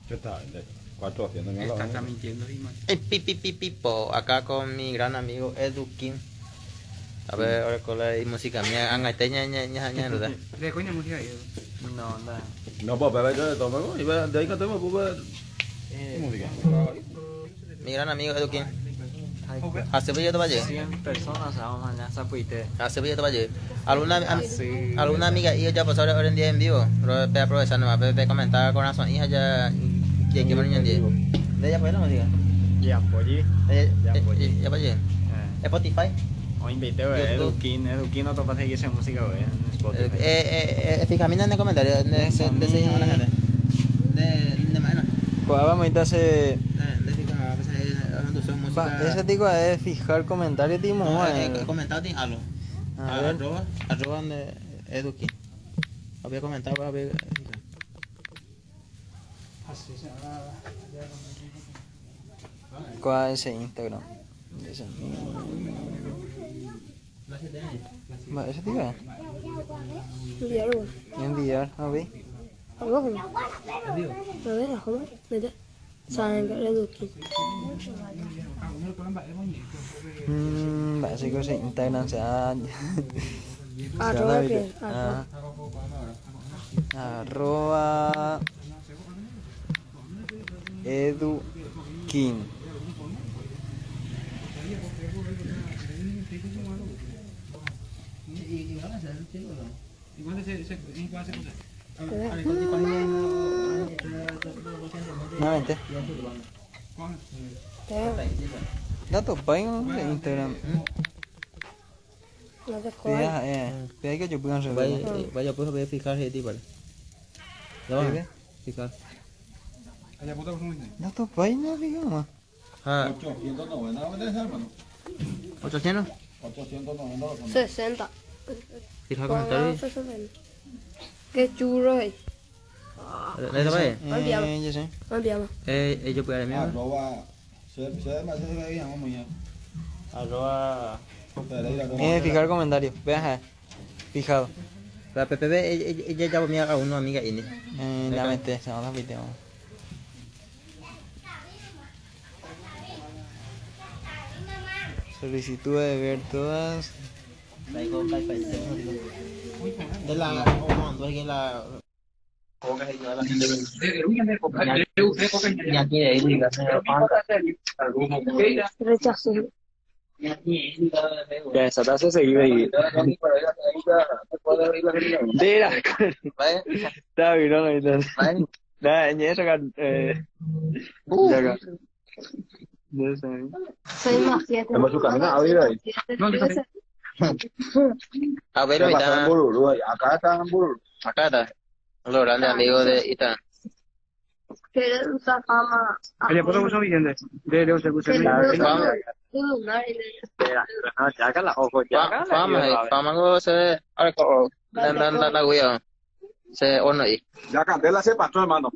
Está transmitiendo Pi, pi, pi, pi, po. Acá con mi gran amigo Edu King. A ver, ahora con la música mía. Angaite ña ña ña ña ña. ¿De coño música ahí? No, no. No, pues, pero yo tomo, y de ahí que tomo, pues, música. Mi gran amigo Edu King. Hace yo te 100 personas vamos mañana Zapuite. Hace yo te Alguna, am, Sí. alguna amiga y yo ya pasó ahora en día en vivo. Pero pe aprovechar nomás, pe, pe comentar con razón hija ya que que me día. De ella pues la música. Ya, polli. Ya, pues. Ya pues. Spotify. O invité a Eduquín, Eduquín no topaste que esa música, güey, en Spotify. Fíjame en el comentario de se de se llama la gente. De de mano. Cuando vamos a hacer De fija, pues música. Ese tipo de fijar comentarios, timo, No, eh. comentado tin algo. A ver. Arroba, arroba de Eduquín. Había comentado, había. ¿Cuál es ese Instagram? Ese. Va, ese tipo. Enviar, güey. Enviar, a ver. Abajo. A ver, abajo. Mira. Saben que Eduquín. Va, ese cosa Instagram se ha. Arroba que. Arroba. Ah. Arroba Eduquín. Nuevamente. Dato país en Instagram. No te cojas. Pida, pida que yo pueda Vaya, resolver. vaya, pues voy a fijar ese tipo. Ya va. Fijar. Dato país no digamos. Ah, 890, ¿dónde es, hermano? 800. 890 60. Fijar comentarios. Qué churro es. ¿Le da vaya? Yo sé. Enviamos. Yo puedo ir Arroba, se se me hace que llamamos ya. Arroba. Fijar comentario. Vean, fijado. La PPB, ella ya comía a una amiga Ini. La mente, se va a video. Solicitud de ver todas. De la. O que la. Rechazo. Ya, esa tasa se iba y. De la. Está bien, no, no. Nada, ni eso, Ya, No sé. 6 más 7. Hemos su camino, a ver, ahí. A ver, ¿Qué pasa en ahorita. Bururú? Acá está en Bururú. Acá está. Los grandes amigos de Ita. Quieres usar fama. Fama, fama, go se. Ahora, dan, dan, dan, la guía. Se, o no, y. Ya Candela se pasó, hermano.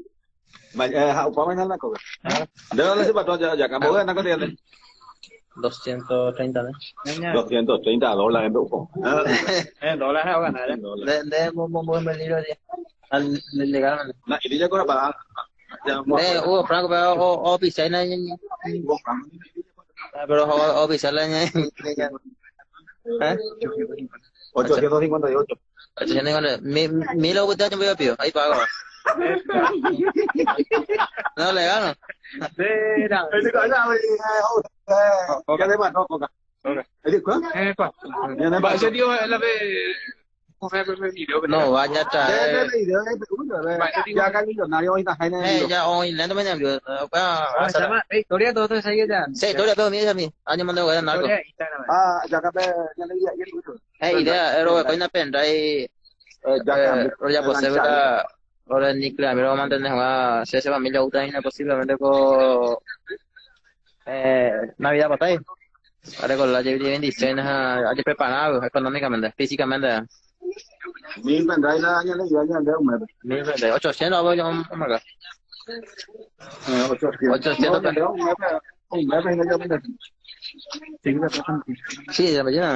Mañana la coca. ¿De dónde se pasó? Ya, ya, acabó de andar 230, ¿no? 230 dólares, En dólares o ganar. De, de, un buen libro de. Al legal. Y ya con para. De, Hugo Franco, pero o, o pisar, pero o, o pisar la ña. ¿Eh? 858. 850. Mi, mi lo que te pido, ahí pago. No le gano. ¿Qué le mató, Coca? Ese tío es la de. No, vaya a traer. Ya acá el millonario hoy está Ya hoy lento me envió. Historia todo eso ahí ya. Sí, historia todo mía a mí. Año mando voy a narco. Ah, ya acá ya le Idea, ero coina pendrive. Ya pues se verá. Ahora ni claro, pero mantener una si esa familia ucraniana posiblemente con Navidad patay. Ahora con la bendiciones hay preparado económicamente, físicamente. Mil pendrive la año le iba a un mes. Mil pendrive, 800 voy a un marca. 800. 800 Un mes, un mes, Sí, ya me llena.